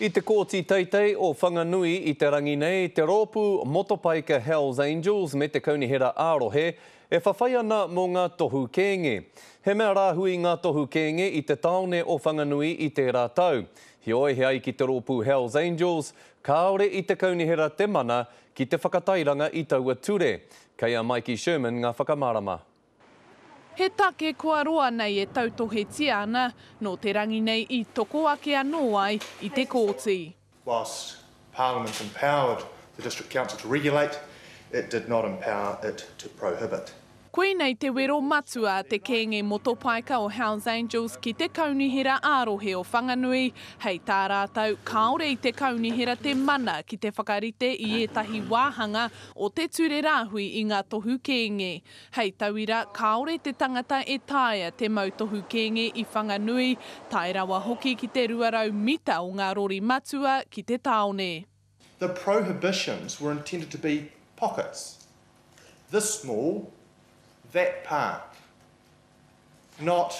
I te Kōti Teitei o Whanganui i te rangi nei, te rōpū motopaika Hells Angels me te Kaunihera ā-Rohe e whawhai ana mō ngā tohu kēnge. He mea rāhui ngā tohu kēnge i te tāone o Whanganui i tērā tau. Heoi, he ai ki te rōpū Hells Angels, kāore i te Kaunihera te mana ki te whakatairanga i taua ture. Kei a Mikey Sherman ngā whakamārama. He take kua roa nei e tautohetia ana, nō te rangi nei i toko ake anō ai i te kōti. Whilst Parliament empowered the District Council to regulate, it did not empower it to prohibit. Koinei te wero matua a te kēnge motopaika o Hells Angels ki te Kaunihera ā-Rohe o Whanganui, hei tā rātou, kāore i te kaunihera te mana ki te whakarite i ētahi wāhanga o te ture rāhui i ngā tohu kēnge. Hei tauira, kāore te tangata e taea te mau tohu kēnge i Whanganui, tae rawa hoki ki te 200 mita o ngā rori matua ki te tāone. The prohibitions were intended to be pockets, this small, that park, not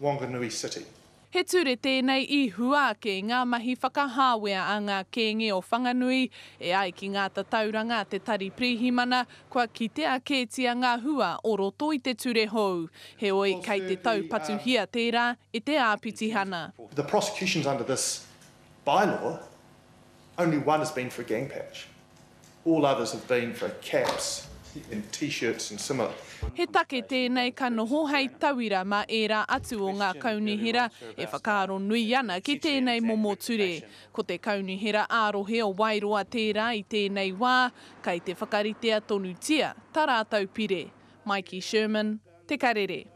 Wanganui City. He ture tēnei i hua ake i ngā mahi whakahāwea a ngā kēnge o Whanganui. E ai ki ngā tatauranga a te Tari Pirihimana, kua kitea kētia ngā hua o roto i te ture hou. Heoi, kei te taupatuhia tērā e te āpitihana. The prosecutions under this bylaw, only one has been for a gang patch. All others have been for caps and t-shirts and similar. He take tēnei ka noho hei tauira mā ērā atu o ngā kaunihera e whakaaro nui ana ki tēnei momo ture. Ko te Kaunihera ā-Rohe o Wairoa tērā i tēnei wā, kei te whakaritea tonutia tā rātou pire. Mikey Sherman, Te Karere.